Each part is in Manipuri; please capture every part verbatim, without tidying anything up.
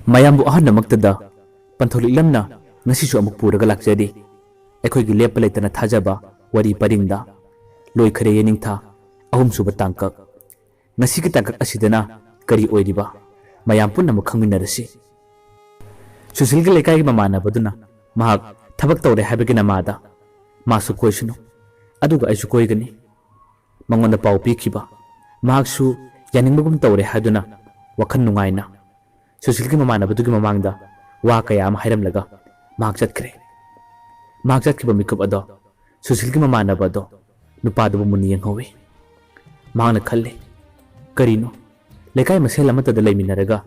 ꯃꯌꯥꯝꯕꯨ ꯑꯍꯟꯅꯃꯛꯇꯗ ꯄꯟꯊꯧ ꯂꯤꯛꯂꯝꯅ ꯉꯁꯤꯁꯨ ꯑꯃꯨꯛ ꯄꯨꯔꯒ ꯂꯥꯛꯆꯔꯤ꯫ ꯑꯩꯈꯣꯏꯒꯤ ꯂꯦꯞꯄ ꯂꯩꯇꯅ ꯊꯥꯖꯕ ꯋꯥꯔꯤ ꯄꯔꯤꯡꯗ ꯂꯣꯏꯈꯔꯦ ꯌꯦꯅꯤꯡꯊꯥ ꯑꯍꯨꯝꯁꯨꯕ ꯇꯥꯡꯀꯛ꯫ ꯉꯁꯤꯒꯤ ꯇꯥꯡꯀꯛ ꯑꯁꯤꯗꯅ ꯀꯔꯤ ꯑꯣꯏꯔꯤꯕ? ꯃꯌꯥꯝ ꯄꯨꯝꯅꯃꯛ ꯈꯪꯃꯤꯟꯅꯔꯁꯤ꯫ ꯁꯨꯁꯤꯜꯒꯤ ꯂꯩꯀꯥꯏꯒꯤ ꯃꯃꯥꯟꯅꯕꯗꯨꯅ ꯃꯍꯥꯛ ꯊꯕꯛ ꯇꯧꯔꯦ ꯍꯥꯏꯕꯒꯤ ꯅꯃꯥꯗ ꯃꯥꯁꯨ ꯀꯣꯏꯁꯅꯨ, ꯑꯗꯨꯒ ꯑꯩꯁꯨ ꯀꯣꯏꯒꯅꯤ꯫ ꯃꯉꯣꯟꯗ ꯄꯥꯎ ꯄꯤꯈꯤꯕ꯫ ꯃꯍꯥꯛꯁꯨ ꯌꯥꯅꯤꯡꯕꯒꯨꯝ ꯇꯧꯔꯦ ꯍꯥꯏꯗꯨꯅ ꯋꯥꯈꯜ ꯅꯨꯡꯉꯥꯏꯅ ꯁꯨꯁꯤꯜꯒꯤ ꯃꯃꯥꯟꯅꯕꯗꯨꯒꯤ ꯃꯃꯥꯡꯗ ꯋꯥ ꯀꯌꯥ ꯑꯃ ꯍꯥꯏꯔꯝꯂꯒ ꯃꯍꯥꯛ ꯆꯠꯈ꯭ꯔꯦ꯫ ꯃꯍꯥꯛ ꯆꯠꯈꯤꯕ ꯃꯤꯀꯨꯞ ꯑꯗꯣ ꯁꯨꯁꯤꯜꯒꯤ ꯃꯃꯥꯟꯅꯕ ꯑꯗꯣ ꯅꯨꯄꯥꯗꯨꯕꯨ ꯃꯨꯟꯅ ꯌꯦꯡꯍꯧꯏ꯫ ꯃꯍꯥꯛꯅ ꯈꯜꯂꯤ, "ꯀꯔꯤꯅꯣ? ꯂꯩꯀꯥꯏ ꯃꯁꯦꯜ ꯑꯃꯠꯇꯗ ꯂꯩꯃꯤꯟꯅꯔꯒ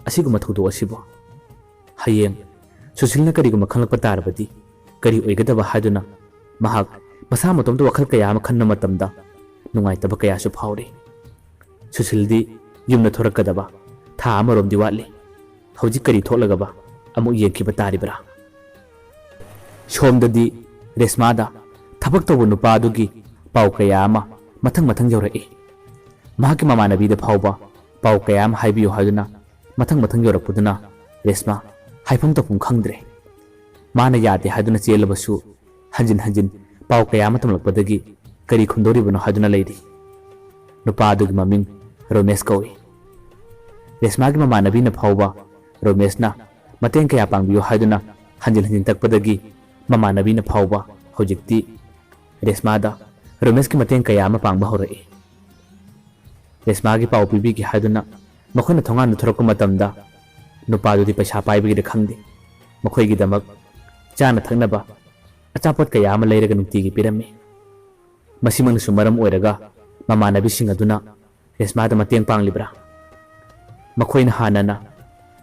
ꯑꯁꯤꯒꯨꯝꯕ ꯊꯧꯗꯣꯛ ꯑꯁꯤꯕꯨ? ꯍꯌꯦꯡ ꯁꯨꯁꯤꯜꯅ ꯀꯔꯤꯒꯨꯝꯕ ꯈꯪꯂꯛꯄ ꯇꯥꯔꯕꯗꯤ ꯀꯔꯤ ꯑꯣꯏꯒꯗꯕ?" ꯍꯥꯏꯗꯨꯅ ꯃꯍꯥꯛ ꯃꯁꯥ ꯃꯇꯣꯝꯇ ꯋꯥꯈꯜ ꯀꯌꯥ ꯑꯃ ꯈꯟꯕ ꯃꯇꯝꯗ ꯅꯨꯡꯉꯥꯏꯇꯕ ꯀꯌꯥꯁꯨ ꯐꯥꯎꯔꯤ꯫ ꯁꯨꯁꯤꯜꯗꯤ ꯌꯨꯝꯗ ꯊꯣꯔꯛꯀꯗꯕ ꯊꯥ ꯑꯃꯔꯣꯝꯗꯤ ꯋꯥꯠꯂꯤ꯫ ꯍꯧꯖꯤꯛ ꯀꯔꯤ ꯊꯣꯛꯂꯒꯕ ꯑꯃꯨꯛ ꯌꯦꯡꯈꯤꯕ ꯇꯥꯔꯤꯕ꯭ꯔꯥ? ꯁꯣꯝꯗꯗꯤ ꯔꯦꯁꯃꯥꯗ ꯊꯕꯛ ꯇꯧꯕ ꯅꯨꯄꯥ ꯑꯗꯨꯒꯤ ꯄꯥꯎ ꯀꯌꯥ ꯑꯃ ꯃꯊꯪ ꯃꯊꯪ ꯌꯧꯔꯛꯏ꯫ ꯃꯍꯥꯛꯀꯤ ꯃꯃꯥꯟꯅꯕꯤꯗ ꯐꯥꯎꯕ ꯄꯥꯎ ꯀꯌꯥ ꯑꯃ ꯍꯥꯏꯕꯤꯌꯨ ꯍꯥꯏꯗꯨꯅ ꯃꯊꯪ ꯃꯊꯪ ꯌꯧꯔꯛꯄꯗꯨꯅ ꯔꯦꯁꯃꯥ ꯍꯥꯏꯐꯝ ꯇꯧꯐꯝ ꯈꯪꯗ꯭ꯔꯦ꯫ ꯃꯥꯅ ꯌꯥꯗꯦ ꯍꯥꯏꯗꯨꯅ ꯆꯦꯜꯂꯕꯁꯨ ꯍꯟꯖꯤꯟ ꯍꯟꯖꯤꯟ ꯄꯥꯎ ꯀꯌꯥ ꯑꯃ ꯇꯝꯂꯛꯄꯗꯒꯤ ꯀꯔꯤ ꯈꯨꯝꯗꯧꯔꯤꯕꯅꯣ ꯍꯥꯏꯗꯨꯅ ꯂꯩꯔꯤ꯫ ꯅꯨꯄꯥ ꯑꯗꯨꯒꯤ ꯃꯃꯤꯡ ꯔꯣꯃꯦꯁ ꯀꯧꯏ꯫ ꯔꯦꯁꯃꯥꯒꯤ ꯃꯃꯥꯟꯅꯕꯤꯅ ꯐꯥꯎꯕ ꯔꯣꯃꯦꯁꯅ ꯃꯇꯦꯡ ꯀꯌꯥ ꯄꯥꯡꯕꯤꯌꯨ ꯍꯥꯏꯗꯨꯅ ꯍꯟꯖꯤꯟ ꯍꯟꯖꯤꯟ ꯇꯛꯄꯗꯒꯤ ꯃꯃꯥꯟꯅꯕꯤꯅ ꯐꯥꯎꯕ ꯍꯧꯖꯤꯛꯇꯤ ꯔꯦꯁꯃꯥꯗ ꯔꯣꯃꯦꯁꯀꯤ ꯃꯇꯦꯡ ꯀꯌꯥ ꯑꯃ ꯄꯥꯡꯕ ꯍꯧꯔꯛꯏ꯫ ꯔꯦꯁꯃꯥꯒꯤ ꯄꯥꯎ ꯄꯤꯕꯤꯒꯦ ꯍꯥꯏꯗꯨꯅ ꯃꯈꯣꯏꯅ ꯊꯣꯡꯒꯥꯟꯗ ꯊꯣꯔꯛꯄ ꯃꯇꯝꯗ ꯅꯨꯄꯥꯗꯨꯗꯤ ꯄꯩꯁꯥ ꯄꯥꯏꯕꯒꯤꯔ ꯈꯪꯗꯦ, ꯃꯈꯣꯏꯒꯤꯗꯃꯛ ꯆꯥꯅ ꯊꯛꯅꯕ ꯑꯆꯥꯄꯣꯠ ꯀꯌꯥ ꯑꯃ ꯂꯩꯔꯒ ꯅꯨꯡꯇꯤꯒꯤ ꯄꯤꯔꯝꯃꯤ꯫ ꯃꯁꯤꯃꯛꯅꯁꯨ ꯃꯔꯝ ꯑꯣꯏꯔꯒ ꯃꯃꯥꯟꯅꯕꯤꯁꯤꯡ ꯑꯗꯨꯅ ꯔꯦꯁꯃꯥꯗ ꯃꯇꯦꯡ ꯄꯥꯡꯂꯤꯕ꯭ꯔꯥ? ꯃꯈꯣꯏꯅ ꯍꯥꯟꯅꯅ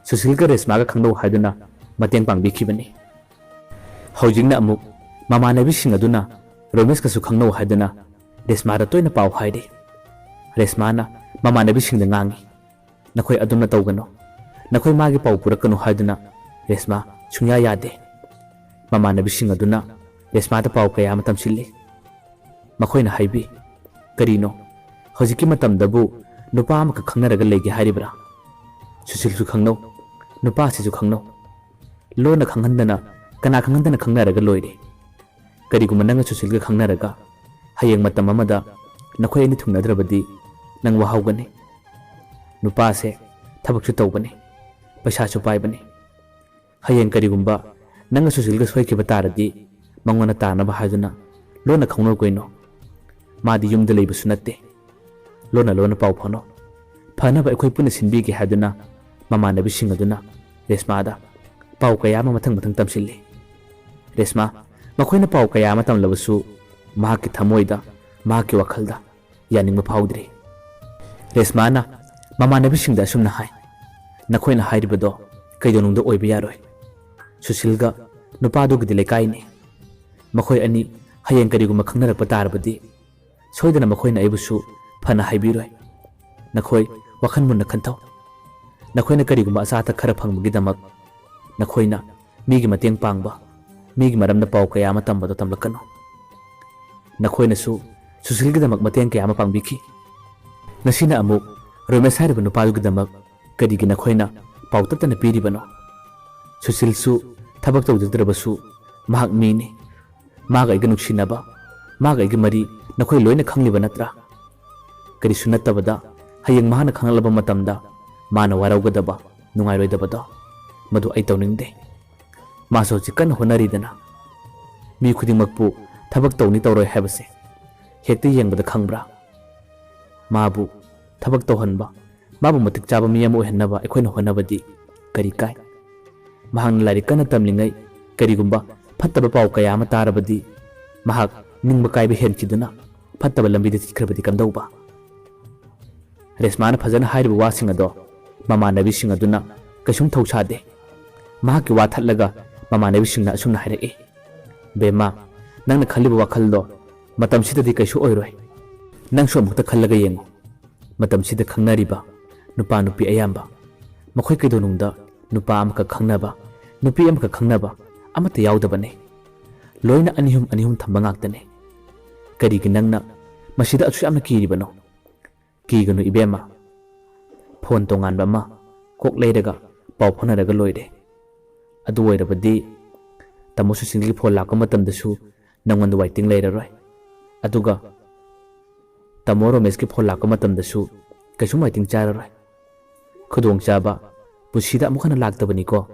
ꯁꯨꯁꯤꯜꯒ ꯔꯦꯁꯃꯥꯒ ꯈꯪꯅꯧ ꯍꯥꯏꯗꯨꯅ ꯃꯇꯦꯡ ꯄꯥꯡꯕꯤꯈꯤꯕꯅꯤ꯫ ꯍꯧꯖꯤꯛꯅ ꯑꯃꯨꯛ ꯃꯃꯥꯟꯅꯕꯤꯁꯤꯡ ꯑꯗꯨꯅ ꯔꯣꯃꯦꯁꯀꯁꯨ ꯈꯪꯅꯧ ꯍꯥꯏꯗꯨꯅ ꯔꯦꯁꯃꯥꯗ ꯇꯣꯏꯅ ꯄꯥꯎ ꯍꯥꯏꯔꯤ꯫ ꯔꯦꯁꯃꯥꯅ ꯃꯃꯥꯟꯅꯕꯤꯁꯤꯡꯗ ꯉꯥꯡꯉꯤ, "ꯅꯈꯣꯏ ꯑꯗꯨꯝꯅ ꯇꯧꯒꯅꯨ, ꯅꯈꯣꯏ ꯃꯥꯒꯤ ꯄꯥꯎ ꯄꯨꯔꯛꯀꯅꯨ" ꯍꯥꯏꯗꯨꯅ ꯔꯦꯁꯃꯥ ꯁꯨꯡꯌꯥ ꯌꯥꯗꯦ꯫ ꯃꯃꯥꯟꯅꯕꯤꯁꯤꯡ ꯑꯗꯨꯅ ꯔꯦꯁꯃꯥꯗ ꯄꯥꯎ ꯀꯌꯥ ꯑꯃ ꯇꯝꯁꯤꯜꯂꯤ꯫ ꯃꯈꯣꯏꯅ ꯍꯥꯏꯕꯤ, "ꯀꯔꯤꯅꯣ? ꯍꯧꯖꯤꯛꯀꯤ ꯃꯇꯝꯗꯕꯨ ꯅꯨꯄꯥ ꯑꯃꯈꯛ ꯈꯪꯅꯔꯒ ꯂꯩꯒꯦ ꯍꯥꯏꯔꯤꯕ꯭ꯔꯥ? ꯁꯨꯁꯤꯜꯁꯨ ꯈꯪꯅꯧ, ꯅꯨꯄꯥꯁꯤꯁꯨ ꯈꯪꯅꯧ꯫ ꯂꯣꯟꯅ ꯈꯪꯍꯟꯗꯅ, ꯀꯅꯥ ꯈꯪꯍꯟꯗꯅ ꯈꯪꯅꯔꯒ ꯂꯣꯏꯔꯦ꯫ ꯀꯔꯤꯒꯨꯝꯕ ꯅꯪꯒ ꯁꯨꯁꯤꯜꯒ ꯈꯪꯅꯔꯒ ꯍꯌꯦꯡ ꯃꯇꯝ ꯑꯃꯗ ꯅꯈꯣꯏ ꯑꯅꯤ ꯊꯨꯡꯅꯗ꯭ꯔꯕꯗꯤ ꯅꯪ ꯋꯥꯍꯧꯒꯅꯤ꯫ ꯅꯨꯄꯥꯁꯦ ꯊꯕꯛꯁꯨ ꯇꯧꯕꯅꯤ, ꯄꯩꯁꯥꯁꯨ ꯄꯥꯏꯕꯅꯤ꯫ ꯍꯌꯦꯡ ꯀꯔꯤꯒꯨꯝꯕ ꯅꯪꯒ ꯁꯨꯁꯤꯜꯒ ꯁꯣꯏꯈꯤꯕ ꯇꯥꯔꯗꯤ ꯃꯉꯣꯟꯗ ꯇꯥꯅꯕ ꯍꯥꯏꯗꯨꯅ ꯂꯣꯟꯅ ꯈꯪꯅꯧ ꯀꯩꯅꯣ꯫ ꯃꯥꯗꯤ ꯌꯨꯝꯗ ꯂꯩꯕꯁꯨ ꯅꯠꯇꯦ꯫ ꯂꯣꯟꯅ ꯂꯣꯟꯅ ꯄꯥꯎ ꯐꯥꯎꯅꯧ꯫ ꯐꯅꯕ ꯑꯩꯈꯣꯏ ꯄꯨꯟꯅ ꯁꯤꯟꯕꯤꯒꯦ ꯍꯥꯏꯗꯨꯅ ꯃꯃꯥꯟꯅꯕꯤꯁꯤꯡ ꯑꯗꯨꯅ ꯔꯦꯁꯃꯥꯗ ꯄꯥꯎ ꯀꯌꯥ ꯑꯃ ꯃꯊꯪ ꯃꯊꯪ ꯇꯝꯁꯤꯜꯂꯤ꯫ ꯔꯦꯁꯃꯥ, ꯃꯈꯣꯏꯅ ꯄꯥꯎ ꯀꯌꯥ ꯑꯃ ꯇꯝꯂꯕꯁꯨ ꯃꯍꯥꯛꯀꯤ ꯊꯃꯣꯏꯗ, ꯃꯍꯥꯛꯀꯤ ꯋꯥꯈꯜꯗ ꯌꯥꯅꯤꯡꯕ ꯐꯥꯎꯗ꯭ꯔꯤ꯫ ꯔꯦꯁꯃꯥꯅ ꯃꯃꯥꯟꯅꯕꯤꯁꯤꯡꯗ ꯑꯁꯨꯝꯅ ꯍꯥꯏ, "ꯅꯈꯣꯏꯅ ꯍꯥꯏꯔꯤꯕꯗꯣ ꯀꯩꯗꯧꯅꯨꯡꯗ ꯑꯣꯏꯕ ꯌꯥꯔꯣꯏ꯫ ꯁꯨꯁꯤꯜꯒ ꯅꯨꯄꯥꯗꯨꯒꯤꯗꯤ ꯂꯩꯀꯥꯏꯅꯤ꯫ ꯃꯈꯣꯏ ꯑꯅꯤ ꯍꯌꯦꯡ ꯀꯔꯤꯒꯨꯝꯕ ꯈꯪꯅꯔꯛꯄ ꯇꯥꯔꯕꯗꯤ ꯁꯣꯏꯗꯅ ꯃꯈꯣꯏꯅ ꯑꯩꯕꯨꯁꯨ ꯐꯅ ꯍꯥꯏꯕꯤꯔꯣꯏ꯫ ꯅꯈꯣꯏ ꯋꯥꯈꯜ ꯃꯨꯟꯅ ꯈꯟꯊꯧ꯫ ꯅꯈꯣꯏꯅ ꯀꯔꯤꯒꯨꯝꯕ ꯑꯆꯥ ꯑꯊꯛ ꯈꯔ ꯐꯪꯕꯒꯤꯗꯃꯛ ꯅꯈꯣꯏꯅ ꯃꯤꯒꯤ ꯃꯇꯦꯡ ꯄꯥꯡꯕ, ꯃꯤꯒꯤ ꯃꯔꯝꯗ ꯄꯥꯎ ꯀꯌꯥ ꯑꯃ ꯇꯝꯕꯗꯣ ꯇꯝꯂꯛꯀꯅꯨ꯫ ꯅꯈꯣꯏꯅꯁꯨ ꯁꯨꯁꯤꯜꯒꯤꯗꯃꯛ ꯃꯇꯦꯡ ꯀꯌꯥ ꯑꯃ ꯄꯥꯡꯕꯤꯈꯤ꯫ ꯉꯁꯤꯅ ꯑꯃꯨꯛ ꯔꯣꯃꯦꯁ ꯍꯥꯏꯔꯤꯕ ꯅꯨꯄꯥꯗꯨꯒꯤꯗꯃꯛ ꯀꯔꯤꯒꯤ ꯅꯈꯣꯏꯅ ꯄꯥꯎ ꯇꯠꯇꯅ ꯄꯤꯔꯤꯕꯅꯣ? ꯁꯨꯁꯤꯜꯁꯨ ꯊꯕꯛ ꯇꯧꯖꯗ꯭ꯔꯕꯁꯨ ꯃꯍꯥꯛ ꯃꯤꯅꯤ꯫ ꯃꯥꯒ ꯑꯩꯒ ꯅꯨꯡꯁꯤꯅꯕ, ꯃꯥꯒ ꯑꯩꯒ ꯃꯔꯤ ꯅꯈꯣꯏ ꯂꯣꯏꯅ ꯈꯪꯂꯤꯕ ꯅꯠꯇ꯭ꯔꯥ? ꯀꯔꯤꯁꯨ ꯅꯠꯇꯕꯗ ꯍꯌꯦꯡ ꯃꯍꯥꯛꯅ ꯈꯪꯂꯛꯂꯕ ꯃꯇꯝꯗ ꯃꯥꯅ ꯋꯥꯔꯧꯒꯗꯕ, ꯅꯨꯡꯉꯥꯏꯔꯣꯏꯗꯕꯗꯣ, ꯃꯗꯨ ꯑꯩ ꯇꯧꯅꯤꯡꯗꯦ꯫ ꯃꯥꯁꯨ ꯍꯧꯖꯤꯛ ꯀꯟꯅ ꯍꯣꯠꯅꯔꯤꯗꯅ꯫ ꯃꯤ ꯈꯨꯗꯤꯡꯃꯛꯄꯨ ꯊꯕꯛ ꯇꯧꯅꯤ ꯇꯧꯔꯣꯏ ꯍꯥꯏꯕꯁꯦ ꯍꯦꯛꯇ ꯌꯦꯡꯕꯗ ꯈꯪꯕ꯭ꯔꯥ? ꯃꯥꯕꯨ ꯊꯕꯛ ꯇꯧꯍꯟꯕ, ꯃꯥꯕꯨ ꯃꯇꯤꯛ ꯆꯥꯕ ꯃꯤ ꯑꯃ ꯑꯣꯏꯍꯟꯅꯕ ꯑꯩꯈꯣꯏꯅ ꯍꯣꯠꯅꯕꯗꯤ ꯀꯔꯤ ꯀꯥꯏ? ꯃꯍꯥꯛꯅ ꯂꯥꯏꯔꯤꯛ ꯀꯟꯅ ꯇꯝꯂꯤꯉꯩ ꯀꯔꯤꯒꯨꯝꯕ ꯐꯠꯇꯕ ꯄꯥꯎ ꯀꯌꯥ ꯑꯃ ꯇꯥꯔꯕꯗꯤ ꯃꯍꯥꯛ ꯅꯤꯡꯕ ꯀꯥꯏꯕ ꯍꯦꯟꯈꯤꯗꯨꯅ ꯐꯠꯇꯕ ꯂꯝꯕꯤꯗ ꯆꯠꯈ꯭ꯔꯕꯗꯤ ꯀꯝꯗꯧꯕ?" ꯔꯦꯁꯃꯥꯅ ꯐꯖꯅ ꯍꯥꯏꯔꯤꯕ ꯋꯥꯁꯤꯡ ꯑꯗꯣ ꯃꯃꯥꯟꯅꯕꯤꯁꯤꯡ ꯑꯗꯨꯅ ꯀꯩꯁꯨꯝ ꯊꯧꯁꯥꯗꯦ꯫ ꯃꯍꯥꯛꯀꯤ ꯋꯥ ꯊꯠꯂꯒ ꯃꯃꯥꯟꯅꯕꯤꯁꯤꯡꯅ ꯑꯁꯨꯝꯅ ꯍꯥꯏꯔꯛꯏ, "ꯕꯦꯝꯃ, ꯅꯪꯅ ꯈꯜꯂꯤꯕ ꯋꯥꯈꯜꯗꯣ ꯃꯇꯝꯁꯤꯗꯗꯤ ꯀꯩꯁꯨ ꯑꯣꯏꯔꯣꯏ꯫ ꯅꯪꯁꯨ ꯑꯃꯨꯛꯇ ꯈꯜꯂꯒ ꯌꯦꯡꯉꯨ꯫ ꯃꯇꯝꯁꯤꯗ ꯈꯪꯅꯔꯤꯕ ꯅꯨꯄꯥ ꯅꯨꯄꯤ ꯑꯌꯥꯝꯕ ꯃꯈꯣꯏ ꯀꯩꯗꯧꯅꯨꯡꯗ ꯅꯨꯄꯥ ꯑꯃꯈꯛ ꯈꯪꯅꯕ, ꯅꯨꯄꯤ ꯑꯃꯈꯛ ꯈꯪꯅꯕ ꯑꯃꯠꯇ ꯌꯥꯎꯗꯕꯅꯤ꯫ ꯂꯣꯏꯅ ꯑꯅꯤ ꯑꯍꯨꯝ, ꯑꯅꯤ ꯑꯍꯨꯝ ꯊꯝꯕ ꯉꯥꯛꯇꯅꯤ꯫ ꯀꯔꯤꯒꯤ ꯅꯪꯅ ꯃꯁꯤꯗ ꯑꯁꯨꯛ ꯌꯥꯝꯅ ꯀꯤꯔꯤꯕꯅꯣ?" "ꯀꯤꯒꯅꯨ ꯏꯕꯦꯝꯃ꯫ ꯐꯣꯟ ꯇꯣꯉꯥꯟꯕ ꯑꯃ ꯀꯣꯛ ꯂꯩꯔꯒ ꯄꯥꯎ ꯐꯥꯎꯅꯔꯒ ꯂꯣꯏꯔꯦ꯫ ꯑꯗꯨ ꯑꯣꯏꯔꯕꯗꯤ ꯇꯥꯃꯣ ꯁꯨꯁꯤꯜꯒꯤ ꯐꯣꯟ ꯂꯥꯛꯄ ꯃꯇꯝꯗꯁꯨ ꯅꯪꯉꯣꯟꯗ ꯋꯥꯏꯇꯤꯡ ꯂꯩꯔꯔꯣꯏ꯫ ꯑꯗꯨꯒ ꯇꯥꯃꯣ ꯔꯣꯃꯦꯁꯀꯤ ꯐꯣꯟ ꯂꯥꯛꯄ ꯃꯇꯝꯗꯁꯨ ꯀꯩꯁꯨꯝ ꯋꯥꯏꯇꯤꯡ ꯆꯥꯔꯔꯣꯏ꯫ ꯈꯨꯗꯣꯡꯆꯥꯕ ꯄꯨꯟꯁꯤꯗ ꯑꯃꯨꯛ ꯍꯟꯅ ꯂꯥꯛꯇꯕꯅꯤꯀꯣ꯫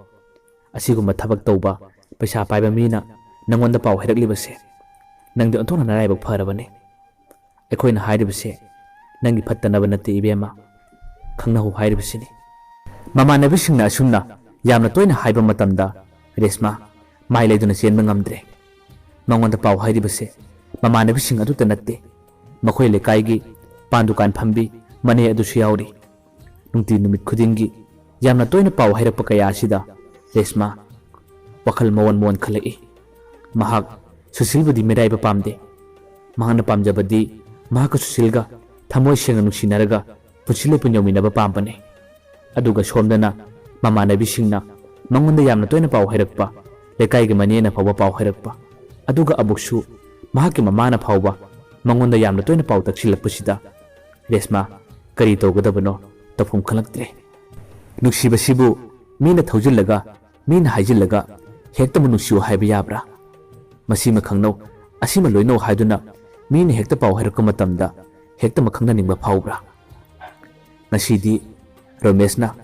ꯑꯁꯤꯒꯨꯝꯕ ꯊꯕꯛ ꯇꯧꯕ, ꯄꯩꯁꯥ ꯄꯥꯏꯕ ꯃꯤꯅ ꯅꯪꯉꯣꯟꯗ ꯄꯥꯎ ꯍꯥꯏꯔꯛꯂꯤꯕꯁꯦ꯫ ꯅꯪꯗꯤ ꯑꯣꯟꯊꯣꯛꯅ ꯅꯔꯥꯏꯕꯛ ꯐꯔꯕꯅꯤ꯫ ꯑꯩꯈꯣꯏꯅ ꯍꯥꯏꯔꯤꯕꯁꯦ ꯅꯪꯒꯤ ꯐꯠꯇꯅꯕ ꯅꯠꯇꯦ ꯏꯕꯦꯝꯃ, ꯈꯪꯅꯍꯧ ꯍꯥꯏꯔꯤꯕꯁꯤꯅꯤ꯫ ꯃꯃꯥꯟꯅꯕꯤꯁꯤꯡꯅ ꯑꯁꯨꯝꯅ ꯌꯥꯝꯅ ꯇꯣꯏꯅ ꯍꯥꯏꯕ ꯃꯇꯝꯗ ꯔꯦꯁꯃꯥ ꯃꯥꯏ ꯂꯩꯗꯨꯅ ꯆꯦꯟꯕ ꯉꯝꯗ꯭ꯔꯦ꯫ ꯃꯉꯣꯟꯗ ꯄꯥꯎ ꯍꯥꯏꯔꯤꯕꯁꯦ ꯃꯃꯥꯟꯅꯕꯤꯁꯤꯡ ꯑꯗꯨꯇ ꯅꯠꯇꯦ, ꯃꯈꯣꯏ ꯂꯩꯀꯥꯏꯒꯤ ꯄꯥꯟ ꯗꯨꯀꯥꯟ ꯐꯝꯕꯤ ꯃꯅꯦ ꯑꯗꯨꯁꯨ ꯌꯥꯎꯔꯤ꯫ ꯅꯨꯡꯇꯤ ꯅꯨꯃꯤꯠ ꯈꯨꯗꯤꯡꯒꯤ ꯌꯥꯝꯅ ꯇꯣꯏꯅ ꯄꯥꯎ ꯍꯥꯏꯔꯛꯄ ꯀꯌꯥ ꯑꯁꯤꯗ ꯔꯦꯁꯃꯥ ꯋꯥꯈꯜ ꯃꯑꯣꯟ ꯃꯑꯣꯟ ꯈꯜꯂꯛꯏ꯫ ꯃꯍꯥꯛ ꯁꯨꯁꯤꯜꯕꯨꯗꯤ ꯃꯤꯔꯥꯏꯕ ꯄꯥꯝꯗꯦ꯫ ꯃꯍꯥꯛꯅ ꯄꯥꯝꯖꯕꯗꯤ ꯃꯍꯥꯛꯀ ꯁꯨꯁꯤꯜꯒ ꯊꯃꯣꯏ ꯁꯦꯡꯅ ꯅꯨꯡꯁꯤꯅꯔꯒ ꯄꯨꯟꯁꯤ ꯂꯦꯞꯄꯨ ꯌꯧꯃꯤꯟꯅꯕ ꯄꯥꯝꯕꯅꯤ꯫ ꯑꯗꯨꯒ ꯁꯣꯝꯗꯅ ꯃꯃꯥꯟꯅꯕꯤꯁꯤꯡꯅ ꯃꯉꯣꯟꯗ ꯌꯥꯝꯅ ꯇꯣꯏꯅ ꯄꯥꯎ ꯍꯥꯏꯔꯛꯄ, ꯂꯩꯀꯥꯏꯒꯤ ꯃꯅꯦꯅ ꯐꯥꯎꯕ ꯄꯥꯎ ꯍꯥꯏꯔꯛꯄ, ꯑꯗꯨꯒ ꯑꯃꯨꯛꯁꯨ ꯃꯍꯥꯛꯀꯤ ꯃꯃꯥꯅ ꯐꯥꯎꯕ ꯃꯉꯣꯟꯗ ꯌꯥꯝꯅ ꯇꯣꯏꯅ ꯄꯥꯎ ꯇꯛꯁꯤꯜꯂꯛꯄꯁꯤꯗ ꯔꯦꯁꯃꯥ ꯀꯔꯤ ꯇꯧꯒꯗꯕꯅꯣ ꯇꯧꯐꯝ ꯈꯪꯂꯛꯇ꯭ꯔꯦ꯫ ꯅꯨꯡꯁꯤꯕꯁꯤꯕꯨ ꯃꯤꯅ ꯊꯧꯖꯤꯜꯂꯒ, ꯃꯤꯅ ꯍꯥꯏꯖꯤꯜꯂꯒ ꯍꯦꯛꯇꯃꯛ ꯅꯨꯡꯁꯤꯌꯨ ꯍꯥꯏꯕ ꯌꯥꯕ꯭ꯔꯥ? ꯃꯁꯤꯃ ꯈꯪꯅꯧ, ꯑꯁꯤꯃ ꯂꯣꯏꯅꯧ ꯍꯥꯏꯗꯨꯅ ꯃꯤꯅ ꯍꯦꯛꯇ ꯄꯥꯎ ꯍꯥꯏꯔꯛꯄ ꯃꯇꯝꯗ ꯍꯦꯛꯇꯃꯛ ꯈꯪꯅꯅꯤꯡꯕ ꯐꯥꯎꯕ꯭ꯔꯥ? ꯉꯁꯤꯗꯤ ꯔꯣꯃꯦꯁꯅ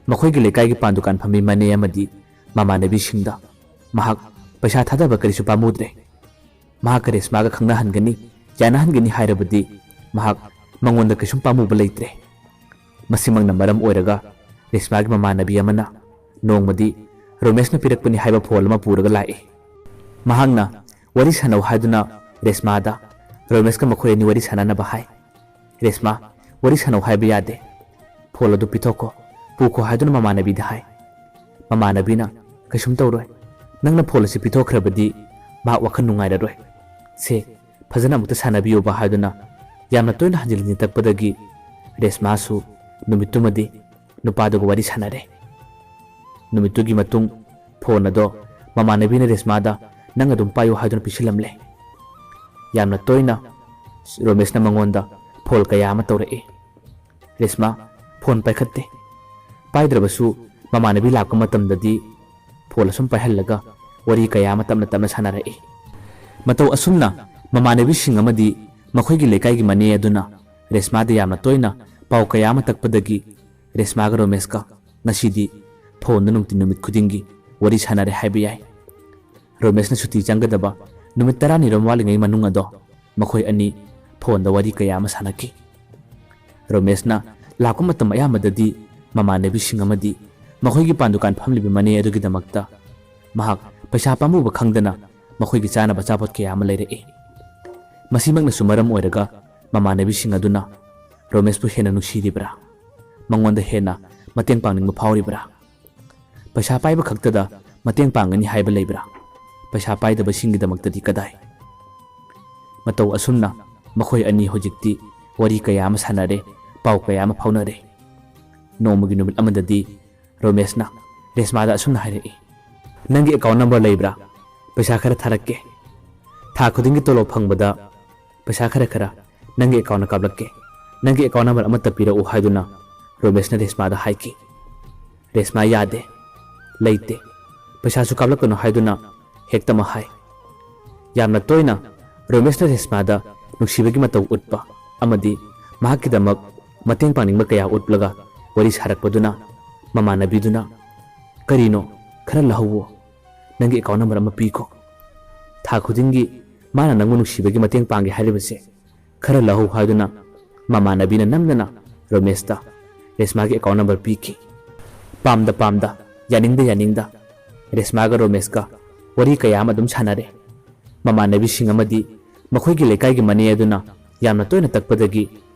ꯃꯈꯣꯏꯒꯤ ꯂꯩꯀꯥꯏꯒꯤ ꯄꯥꯟ ꯗꯨꯀꯥꯟ ꯐꯝꯃꯤ ꯃꯅꯦ ꯑꯃꯗꯤ ꯃꯃꯥꯟꯅꯕꯤꯁꯤꯡꯗ ꯃꯍꯥꯛ ꯄꯩꯁꯥ ꯊꯥꯗꯕ ꯀꯔꯤꯁꯨ ꯄꯥꯝꯃꯨꯗ꯭ꯔꯦ꯫ ꯃꯍꯥꯛꯀ ꯔꯦꯁꯃꯥꯒ ꯈꯪꯅꯍꯟꯒꯅꯤ, ꯌꯥꯅꯍꯟꯒꯅꯤ ꯍꯥꯏꯔꯕꯗꯤ ꯃꯍꯥꯛ ꯃꯉꯣꯟꯗ ꯀꯩꯁꯨꯝ ꯄꯥꯝꯃꯨꯕ ꯂꯩꯇ꯭ꯔꯦ꯫ ꯃꯁꯤꯃꯛꯅ ꯃꯔꯝ ꯑꯣꯏꯔꯒ ꯔꯦꯁꯃꯥꯒꯤ ꯃꯃꯥꯟꯅꯕꯤ ꯑꯃꯅ ꯅꯣꯡꯃꯗꯤ ꯔꯣꯃꯦꯁꯅ ꯄꯤꯔꯛꯄꯅꯤ ꯍꯥꯏꯕ ꯐꯣꯟ ꯑꯃ ꯄꯨꯔꯒ ꯂꯥꯛꯏ꯫ ꯃꯍꯥꯛꯅ ꯋꯥꯔꯤ ꯁꯥꯟꯅꯧ ꯍꯥꯏꯗꯨꯅ ꯔꯦꯁꯃꯥꯗ ꯔꯣꯃꯦꯁꯀ ꯃꯈꯣꯏ ꯑꯅꯤ ꯋꯥꯔꯤ ꯁꯥꯟꯅꯅꯕ ꯍꯥꯏ꯫ ꯔꯦꯁꯃꯥ, ꯋꯥꯔꯤ ꯁꯥꯟꯅꯧ ꯍꯥꯏꯕ ꯌꯥꯗꯦ꯫ ꯐꯣꯟ ꯑꯗꯨ ꯄꯤꯊꯣꯛꯈꯣ, ꯄꯨꯈꯣ ꯍꯥꯏꯗꯨꯅ ꯃꯃꯥꯟꯅꯕꯤꯗ ꯍꯥꯏ꯫ ꯃꯃꯥꯟꯅꯕꯤꯅ, ꯀꯩꯁꯨꯝ ꯇꯧꯔꯣꯏ, ꯅꯪꯅ ꯐꯣꯟ ꯑꯁꯤ ꯄꯤꯊꯣꯛꯈ꯭ꯔꯕꯗꯤ ꯃꯍꯥꯛ ꯋꯥꯈꯜ ꯅꯨꯡꯉꯥꯏꯔꯔꯣꯏ꯫ ꯁꯦ, ꯐꯖꯅ ꯑꯃꯨꯛꯇ ꯁꯥꯟꯅꯕꯤꯌꯣꯕ ꯍꯥꯏꯗꯨꯅ ꯌꯥꯝꯅ ꯇꯣꯏꯅ ꯍꯟꯖꯤꯟ ꯍꯟꯖꯤꯟ ꯇꯛꯄꯗꯒꯤ ꯔꯦꯁꯃꯥꯁꯨ ꯅꯨꯃꯤꯠꯇꯨꯃꯗꯤ ꯅꯨꯄꯥꯗꯨꯒ ꯋꯥꯔꯤ ꯁꯥꯟꯅꯔꯦ꯫ ꯅꯨꯃꯤꯠꯇꯨꯒꯤ ꯃꯇꯨꯡ ꯐꯣꯟ ꯑꯗꯣ ꯃꯃꯥꯟꯅꯕꯤꯅ ꯔꯦꯁꯃꯥꯗ ꯅꯪ ꯑꯗꯨꯝ ꯄꯥꯏꯌꯨ ꯍꯥꯏꯗꯨꯅ ꯄꯤꯁꯤꯜꯂꯝꯂꯦ꯫ ꯌꯥꯝꯅ ꯇꯣꯏꯅ ꯔꯣꯃꯦꯁꯅ ꯃꯉꯣꯟꯗ ꯐꯣꯟ ꯀꯌꯥ ꯑꯃ ꯇꯧꯔꯛꯏ꯫ ꯔꯦꯁꯃꯥ ꯐꯣꯟ ꯄꯥꯏꯈꯠꯇꯦ꯫ ꯄꯥꯏꯗ꯭ꯔꯕꯁꯨ ꯃꯃꯥꯟꯅꯕꯤ ꯂꯥꯛꯄ ꯃꯇꯝꯗꯗꯤ ꯐꯣꯟ ꯑꯁꯨꯝ ꯄꯥꯏꯍꯜꯂꯒ ꯋꯥꯔꯤ ꯀꯌꯥ ꯑꯃ ꯇꯞꯅ ꯇꯞꯅ ꯁꯥꯟꯅꯔꯛꯏ꯫ ꯃꯇꯧ ꯑꯁꯨꯝꯅ ꯃꯃꯥꯟꯅꯕꯤꯁꯤꯡ ꯑꯃꯗꯤ ꯃꯈꯣꯏꯒꯤ ꯂꯩꯀꯥꯏꯒꯤ ꯃꯅꯦ ꯑꯗꯨꯅ ꯔꯦꯁꯃꯥꯗ ꯌꯥꯝꯅ ꯇꯣꯏꯅ ꯄꯥꯎ ꯀꯌꯥ ꯑꯃ ꯇꯛꯄꯗꯒꯤ ꯔꯦꯁꯃꯥꯒ ꯔꯣꯃꯦꯁꯀ ꯉꯁꯤꯗꯤ ꯐꯣꯟꯗ ꯅꯨꯡꯇꯤ ꯅꯨꯃꯤꯠ ꯈꯨꯗꯤꯡꯒꯤ ꯋꯥꯔꯤ ꯁꯥꯟꯅꯔꯦ ꯍꯥꯏꯕ ꯌꯥꯏ꯫ ꯔꯣꯃꯦꯁꯅ ꯁꯨꯇꯤ ꯆꯪꯒꯗꯕ ꯅꯨꯃꯤꯠ ꯇꯔꯥꯅꯤꯔꯣꯝ ꯋꯥꯠꯂꯤꯉꯩ ꯃꯅꯨꯡ ꯑꯗꯣ ꯃꯈꯣꯏ ꯑꯅꯤ ꯐꯣꯟꯗ ꯋꯥꯔꯤ ꯀꯌꯥ ꯑꯃ ꯁꯥꯟꯅꯈꯤ꯫ ꯔꯣꯃꯦꯁꯅ ꯂꯥꯛꯄ ꯃꯇꯝ ꯑꯌꯥꯝꯕꯗꯗꯤ ꯃꯃꯥꯟꯅꯕꯤꯁꯤꯡ ꯑꯃꯗꯤ ꯃꯈꯣꯏꯒꯤ ꯄꯥꯟ ꯗꯨꯀꯥꯟ ꯐꯝꯂꯤꯕ ꯃꯅꯦ ꯑꯗꯨꯒꯤꯗꯃꯛꯇ ꯃꯍꯥꯛ ꯄꯩꯁꯥ ꯄꯥꯝꯃꯨꯕ ꯈꯪꯗꯅ ꯃꯈꯣꯏꯒꯤ ꯆꯥꯅꯕ ꯑꯆꯥꯄꯣꯠ ꯀꯌꯥ ꯑꯃ ꯂꯩꯔꯛꯏ꯫ ꯃꯁꯤꯃꯛꯅꯁꯨ ꯃꯔꯝ ꯑꯣꯏꯔꯒ ꯃꯃꯥꯟꯅꯕꯤꯁꯤꯡ ꯑꯗꯨꯅ ꯔꯣꯃꯦꯁꯄꯨ ꯍꯦꯟꯅ ꯅꯨꯡꯁꯤꯔꯤꯕ꯭ꯔꯥ? ꯃꯉꯣꯟꯗ ꯍꯦꯟꯅ ꯃꯇꯦꯡ ꯄꯥꯡꯅꯤꯡꯕ ꯐꯥꯎꯔꯤꯕ꯭ꯔꯥ? ꯄꯩꯁꯥ ꯄꯥꯏꯕ ꯈꯛꯇꯗ ꯃꯇꯦꯡ ꯄꯥꯡꯒꯅꯤ ꯍꯥꯏꯕ ꯂꯩꯕ꯭ꯔꯥ? ꯄꯩꯁꯥ ꯄꯥꯏꯗꯕꯁꯤꯡꯒꯤꯗꯃꯛꯇꯗꯤ ꯀꯗꯥꯏ? ꯃꯇꯧ ꯑꯁꯨꯝꯅ ꯃꯈꯣꯏ ꯑꯅꯤ ꯍꯧꯖꯤꯛꯇꯤ ꯋꯥꯔꯤ ꯀꯌꯥ ꯑꯃ ꯁꯥꯟꯅꯔꯦ, ꯄꯥꯎ ꯀꯌꯥ ꯑꯃ ꯐꯥꯎꯅꯔꯦ꯫ ꯅꯣꯡꯃꯒꯤ ꯅꯨꯃꯤꯠ ꯑꯃꯗꯗꯤ ꯔꯣꯃꯦꯁꯅ ꯔꯦꯁꯃꯥꯗ ꯑꯁꯨꯝꯅ ꯍꯥꯏꯔꯛꯏ, "ꯅꯪꯒꯤ ꯑꯦꯀꯥꯎꯟ ꯅꯝꯕꯔ ꯂꯩꯕ꯭ꯔꯥ? ꯄꯩꯁꯥ ꯈꯔ ꯊꯥꯔꯛꯀꯦ꯫ ꯊꯥ ꯈꯨꯗꯤꯡꯒꯤ ꯇꯣꯂꯣꯞ ꯐꯪꯕꯗ ꯄꯩꯁꯥ ꯈꯔ ꯈꯔ ꯅꯪꯒꯤ ꯑꯦꯀꯥꯎꯟꯗ ꯀꯥꯞꯂꯛꯀꯦ꯫ ꯅꯪꯒꯤ ꯑꯦꯀꯥꯎꯟ ꯅꯝꯕꯔ ꯑꯃꯠꯇ ꯄꯤꯔꯛꯎ" ꯍꯥꯏꯗꯨꯅ ꯔꯣꯃꯦꯁꯅ ꯔꯦꯁꯃꯥꯗ ꯍꯥꯏꯈꯤ꯫ ꯔꯦꯁꯃꯥ ꯌꯥꯗꯦ, ꯂꯩꯇꯦ, ꯄꯩꯁꯥꯁꯨ ꯀꯥꯞꯂꯛꯀꯅꯨ ꯍꯥꯏꯗꯨꯅ ꯍꯦꯛꯇꯃꯛ ꯍꯥꯏ꯫ ꯌꯥꯝꯅ ꯇꯣꯏꯅ ꯔꯣꯃꯦꯁꯅ ꯔꯦꯁꯃꯥꯗ ꯅꯨꯡꯁꯤꯕꯒꯤ ꯃꯇꯧ ꯎꯠꯄ ꯑꯃꯗꯤ ꯃꯍꯥꯛꯀꯤꯗꯃꯛ ꯃꯇꯦꯡ ꯄꯥꯡꯅꯤꯡꯕ ꯀꯌꯥ ꯎꯠꯂꯒ ꯋꯥꯔꯤ ꯁꯥꯔꯛꯄꯗꯨꯅ ꯃꯃꯥꯟꯅꯕꯤꯗꯨꯅ, "ꯀꯔꯤꯅꯣ, ꯈꯔ ꯂꯧꯍꯧꯋꯣ, ꯅꯪꯒꯤ ꯑꯦꯀꯥꯎꯟ ꯅꯝꯕꯔ ꯑꯃ ꯄꯤꯈꯣ꯫ ꯊꯥ ꯈꯨꯗꯤꯡꯒꯤ ꯃꯥꯅ ꯅꯪꯕꯨ ꯅꯨꯡꯁꯤꯕꯒꯤ ꯃꯇꯦꯡ ꯄꯥꯡꯒꯦ ꯍꯥꯏꯔꯤꯕꯁꯦ ꯈꯔ ꯂꯧꯍꯧ" ꯍꯥꯏꯗꯨꯅ ꯃꯃꯥꯟꯅꯕꯤꯅ ꯅꯝꯗꯅ ꯔꯣꯃꯦꯁꯇ ꯔꯦꯁꯃꯥꯒꯤ ꯑꯦꯀꯥꯎꯟ ꯅꯝꯕꯔ ꯄꯤꯈꯤ꯫ ꯄꯥꯝꯗ ꯄꯥꯝꯗ, ꯌꯥꯅꯤꯡꯗ ꯌꯥꯅꯤꯡꯗ ꯔꯦꯁꯃꯥꯒ ꯔꯣꯃꯦꯁꯀ ꯋꯥꯔꯤ ꯀꯌꯥ ꯑꯃ ꯑꯗꯨꯝ ꯁꯥꯟꯅꯔꯦ꯫ ꯃꯃꯥꯟꯅꯕꯤꯁꯤꯡ ꯑꯃꯗꯤ ꯃꯈꯣꯏꯒꯤ ꯂꯩꯀꯥꯏꯒꯤ ꯃꯅꯦ ꯑꯗꯨꯅ ꯌꯥꯝꯅ ꯇꯣꯏꯅ ꯇꯛꯄꯗꯒꯤ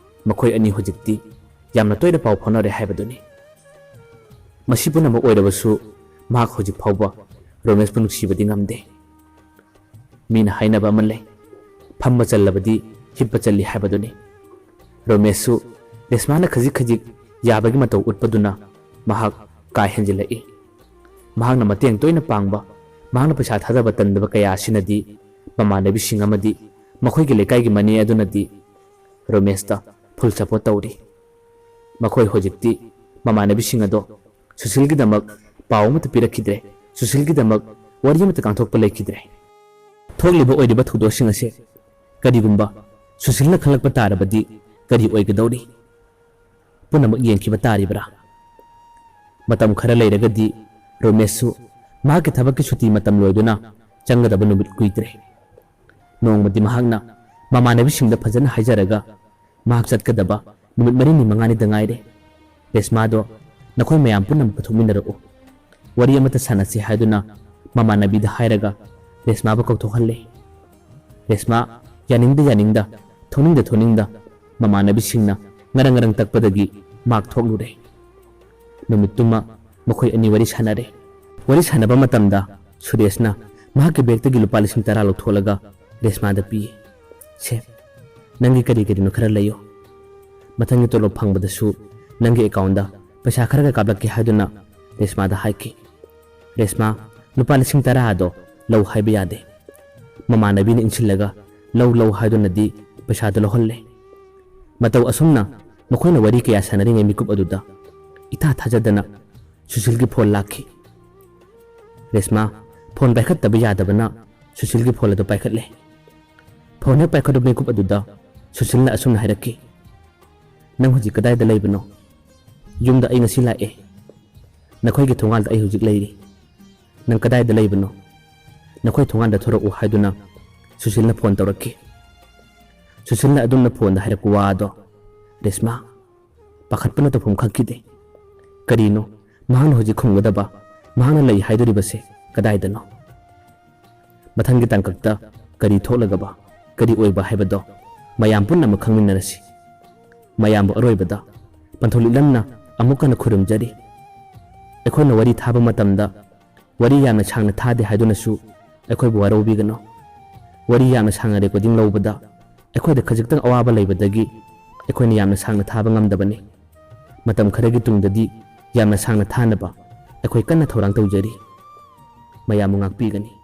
ꯃꯈꯣꯏ ꯑꯅꯤ ꯍꯧꯖꯤꯛꯇꯤ ꯌꯥꯝꯅ ꯇꯣꯏꯅ ꯄꯥꯎ ꯐꯥꯎꯅꯔꯦ ꯍꯥꯏꯕꯗꯨꯅꯤ꯫ ꯃꯁꯤ ꯄꯨꯝꯅꯃꯛ ꯑꯣꯏꯔꯕꯁꯨ ꯃꯍꯥꯛ ꯍꯧꯖꯤꯛ ꯐꯥꯎꯕ ꯔꯣꯃꯦꯁꯄꯨ ꯅꯨꯡꯁꯤꯕꯗꯤ ꯉꯝꯗꯦ꯫ ꯃꯤꯅ ꯍꯥꯏꯅꯕ ꯑꯃ ꯂꯩ, "ꯐꯝꯕ ꯆꯜꯂꯕꯗꯤ ꯍꯤꯞꯄ ꯆꯜꯂꯤ" ꯍꯥꯏꯕꯗꯨꯅꯤ꯫ ꯔꯣꯃꯦꯁꯁꯨ ꯔꯦꯁꯃꯥꯅ ꯈꯖꯤꯛ ꯈꯖꯤꯛ ꯌꯥꯕꯒꯤ ꯃꯇꯧ ꯎꯠꯄꯗꯨꯅ ꯃꯍꯥꯛ ꯀꯥ ꯍꯦꯟꯖꯤꯜꯂꯛꯏ꯫ ꯃꯍꯥꯛꯅ ꯃꯇꯦꯡ ꯇꯣꯏꯅ ꯄꯥꯡꯕ, ꯃꯍꯥꯛꯅ ꯄꯩꯁꯥ ꯊꯥꯗꯕ ꯇꯟꯗꯕ ꯀꯌꯥ ꯑꯁꯤꯅꯗꯤ ꯃꯃꯥꯟꯅꯕꯤꯁꯤꯡ ꯑꯃꯗꯤ ꯃꯈꯣꯏꯒꯤ ꯂꯩꯀꯥꯏꯒꯤ ꯃꯅꯦ ꯑꯗꯨꯅꯗꯤ ꯔꯣꯃꯦꯁꯇ ꯐꯨꯜ ꯁꯄꯣꯔꯠ ꯇꯧꯔꯤ꯫ ꯃꯈꯣꯏ ꯍꯧꯖꯤꯛꯇꯤ ꯃꯃꯥꯟꯅꯕꯤꯁꯤꯡ ꯑꯗꯣ ꯁꯨꯁꯤꯜꯒꯤꯗꯃꯛ ꯄꯥꯎ ꯑꯃꯠꯇ ꯄꯤꯔꯛꯈꯤꯗ꯭ꯔꯦ꯫ ꯁꯨꯁꯤꯜꯒꯤꯗꯃꯛ ꯋꯥꯔꯤ ꯑꯃꯠꯇ ꯀꯥꯡꯊꯣꯛꯄ ꯂꯩꯈꯤꯗ꯭ꯔꯦ꯫ ꯊꯣꯛꯂꯤꯕ ꯑꯣꯏꯔꯤꯕ ꯊꯧꯗꯣꯛꯁꯤꯡ ꯑꯁꯦ ꯀꯔꯤꯒꯨꯝꯕ ꯁꯨꯁꯤꯜꯅ ꯈꯪꯂꯛꯄ ꯇꯥꯔꯕꯗꯤ ꯀꯔꯤ ꯑꯣꯏꯒꯗꯧꯔꯤ? ꯄꯨꯝꯅꯃꯛ ꯌꯦꯡꯈꯤꯕ ꯇꯥꯔꯤꯕ꯭ꯔꯥ? ꯃꯇꯝ ꯈꯔ ꯂꯩꯔꯒꯗꯤ ꯔꯣꯃꯦꯁꯁꯨ ꯃꯍꯥꯛꯀꯤ ꯊꯕꯛꯀꯤ ꯁꯨꯇꯤ ꯃꯇꯝ ꯂꯣꯏꯗꯨꯅ ꯆꯪꯒꯗꯕ ꯅꯨꯃꯤꯠ ꯀꯨꯏꯗ꯭ꯔꯦ꯫ ꯅꯣꯡꯃꯗꯤ ꯃꯍꯥꯛꯅ ꯃꯃꯥꯟꯅꯕꯤꯁꯤꯡꯗ ꯐꯖꯅ ꯍꯥꯏꯖꯔꯒ ꯃꯍꯥꯛ ꯆꯠꯀꯗꯕ ꯅꯨꯃꯤꯠ ꯃꯔꯤꯅꯤ ꯃꯉꯥꯅꯤꯗ ꯉꯥꯏꯔꯦ꯫ ꯔꯦꯁꯃꯥꯗꯣ ꯅꯈꯣꯏ ꯃꯌꯥꯝ ꯄꯨꯝꯅꯃꯛ ꯄꯨꯊꯣꯛꯃꯤꯟꯅꯔꯛꯎ꯫ ꯋꯥꯔꯤ ꯑꯃꯠꯇ ꯁꯥꯟꯅꯁꯤ ꯍꯥꯏꯗꯨꯅ ꯃꯃꯥꯟꯅꯕꯤꯗ ꯍꯥꯏꯔꯒ ꯔꯦꯁꯃꯥꯕꯨ ꯀꯧꯊꯣꯛꯍꯜꯂꯦ꯫ ꯔꯦꯁꯃꯥ ꯌꯥꯅꯤꯡꯗ ꯌꯥꯅꯤꯡꯗ, ꯊꯣꯛꯅꯤꯡꯗ ꯊꯣꯛꯅꯤꯡꯗ ꯃꯃꯥꯟꯅꯕꯤꯁꯤꯡꯅ ꯉꯔꯪ ꯉꯔꯪ ꯇꯛꯄꯗꯒꯤ ꯃꯍꯥꯛ ꯊꯣꯛꯂꯨꯔꯦ꯫ ꯅꯨꯃꯤꯠꯇꯨꯃ ꯃꯈꯣꯏ ꯑꯅꯤ ꯋꯥꯔꯤ ꯁꯥꯟꯅꯔꯦ꯫ ꯋꯥꯔꯤ ꯁꯥꯟꯅꯕ ꯃꯇꯝꯗ ꯁꯨꯔꯦꯁꯅ ꯃꯍꯥꯛꯀꯤ ꯕꯦꯒꯇꯒꯤ ꯂꯨꯄꯥ ꯂꯤꯁꯤꯡ ꯇꯔꯥ ꯂꯧꯊꯣꯛꯂꯒ ꯔꯦꯁꯃꯥꯗ ꯄꯤ꯫ "ꯁꯦ, ꯅꯪꯒꯤ ꯀꯔꯤ ꯀꯔꯤꯅꯣ ꯈꯔ ꯂꯩꯌꯨ꯫ ꯃꯊꯪꯒꯤ ꯇꯣꯂꯣꯞ ꯐꯪꯕꯗꯁꯨ ꯅꯪꯒꯤ ꯑꯦꯀꯥꯎꯟꯗ ꯄꯩꯁꯥ ꯈꯔꯒ ꯀꯥꯞꯂꯛꯀꯦ" ꯍꯥꯏꯗꯨꯅ ꯔꯦꯁꯃꯥꯗ ꯍꯥꯏꯈꯤ꯫ ꯔꯦꯁꯃꯥ ꯂꯨꯄꯥ ꯂꯤꯁꯤꯡ ꯇꯔꯥ ꯑꯗꯣ ꯂꯧ ꯍꯥꯏꯕ ꯌꯥꯗꯦ꯫ ꯃꯃꯥꯟꯅꯕꯤꯅ ꯏꯟꯁꯤꯜꯂꯒ "ꯂꯧ, ꯂꯧ" ꯍꯥꯏꯗꯨꯅꯗꯤ ꯄꯩꯁꯥꯗꯨ ꯂꯧꯍꯜꯂꯦ꯫ ꯃꯇꯧ ꯑꯁꯨꯝꯅ ꯃꯈꯣꯏꯅ ꯋꯥꯔꯤ ꯀꯌꯥ ꯁꯥꯟꯅꯔꯤꯉꯩ ꯃꯤꯀꯨꯞ ꯑꯗꯨꯗ ꯏꯊꯥ ꯊꯥꯖꯗꯅ ꯁꯨꯁꯤꯜꯒꯤ ꯐꯣꯟ ꯂꯥꯛꯈꯤ꯫ ꯔꯦꯁꯃꯥ ꯐꯣꯟ ꯄꯥꯏꯈꯠꯇꯕ ꯌꯥꯗꯕꯅ ꯁꯨꯁꯤꯜꯒꯤ ꯐꯣꯟ ꯑꯗꯨ ꯄꯥꯏꯈꯠꯂꯦ꯫ ꯐꯣꯟ ꯍꯦꯛ ꯄꯥꯏꯈꯠꯂꯨꯕ ꯃꯤꯀꯨꯞ ꯑꯗꯨꯗ ꯁꯨꯁꯤꯜꯅ ꯑꯁꯨꯝꯅ ꯍꯥꯏꯔꯛꯈꯤ, "ꯅꯪ ꯍꯧꯖꯤꯛ ꯀꯗꯥꯏꯗ ꯂꯩꯕꯅꯣ?" "ꯌꯨꯝꯗ, ꯑꯩ ꯉꯁꯤ ꯂꯥꯛꯑꯦ꯫ ꯅꯈꯣꯏꯒꯤ ꯊꯣꯡꯒꯥꯜꯗ ꯑꯩ ꯍꯧꯖꯤꯛ ꯂꯩꯔꯤ꯫ ꯅꯪ ꯀꯗꯥꯏꯗ ꯂꯩꯕꯅꯣ? ꯅꯈꯣꯏ ꯊꯣꯡꯒꯥꯜꯗ ꯊꯣꯔꯛꯎ" ꯍꯥꯏꯗꯨꯅ ꯁꯨꯁꯤꯜꯅ ꯐꯣꯟ ꯇꯧꯔꯛꯈꯤ꯫ ꯁꯨꯁꯤꯜꯅ ꯑꯗꯨꯝꯅ ꯐꯣꯟꯗ ꯍꯥꯏꯔꯛꯄ ꯋꯥꯗꯣ ꯔꯦꯁꯃꯥ ꯄꯥꯈꯠꯄꯅ ꯇꯧꯐꯝ ꯈꯪꯈꯤꯗꯦ꯫ ꯀꯔꯤꯅꯣ ꯃꯍꯥꯛꯅ ꯍꯧꯖꯤꯛ ꯈꯨꯝꯒꯗꯕ? ꯃꯍꯥꯛꯅ ꯂꯩ ꯍꯥꯏꯗꯣꯔꯤꯕꯁꯦ ꯀꯗꯥꯏꯗꯅꯣ? ꯃꯊꯪꯒꯤ ꯇꯥꯡꯀꯛꯇ ꯀꯔꯤ ꯊꯣꯛꯂꯒꯕ ꯀꯔꯤ ꯑꯣꯏꯕ ꯍꯥꯏꯕꯗꯣ ꯃꯌꯥꯝ ꯄꯨꯟꯅꯃꯛ ꯈꯪꯃꯤꯟꯅꯔꯁꯤ꯫ ꯃꯌꯥꯝꯕꯨ ꯑꯔꯣꯏꯕꯗ ꯄꯟꯊꯧ ꯂꯤꯛꯂꯝꯅ ꯑꯃꯨꯛ ꯍꯟꯅ ꯈꯨꯔꯨꯝꯖꯔꯤ꯫ ꯑꯩꯈꯣꯏꯅ ꯋꯥꯔꯤ ꯊꯥꯕ ꯃꯇꯝꯗ ꯋꯥꯔꯤ ꯌꯥꯝꯅ ꯁꯥꯡꯅ ꯊꯥꯗꯦ ꯍꯥꯏꯗꯨꯅꯁꯨ ꯑꯩꯈꯣꯏꯕꯨ ꯋꯥꯔꯧꯕꯤꯒꯅꯨ꯫ ꯋꯥꯔꯤ ꯌꯥꯝꯅ ꯁꯥꯡꯅ ꯔꯦꯀꯣꯔꯗꯤꯡ ꯂꯧꯕꯗ ꯑꯩꯈꯣꯏꯗ ꯈꯖꯤꯛꯇꯪ ꯑꯋꯥꯕ ꯂꯩꯕꯗꯒꯤ ꯑꯩꯈꯣꯏꯅ ꯌꯥꯝꯅ ꯁꯥꯡꯅ ꯊꯥꯕ ꯉꯝꯗꯕꯅꯤ꯫ ꯃꯇꯝ ꯈꯔꯒꯤ ꯇꯨꯡꯗꯗꯤ ꯌꯥꯝꯅ ꯁꯥꯡꯅ ꯊꯥꯅꯕ ꯑꯩꯈꯣꯏ ꯀꯟꯅ ꯊꯧꯔꯥꯡ ꯇꯧꯖꯔꯤ꯫ ꯃꯌꯥꯝꯕꯨ ꯉꯥꯛꯄꯤꯒꯅꯤ꯫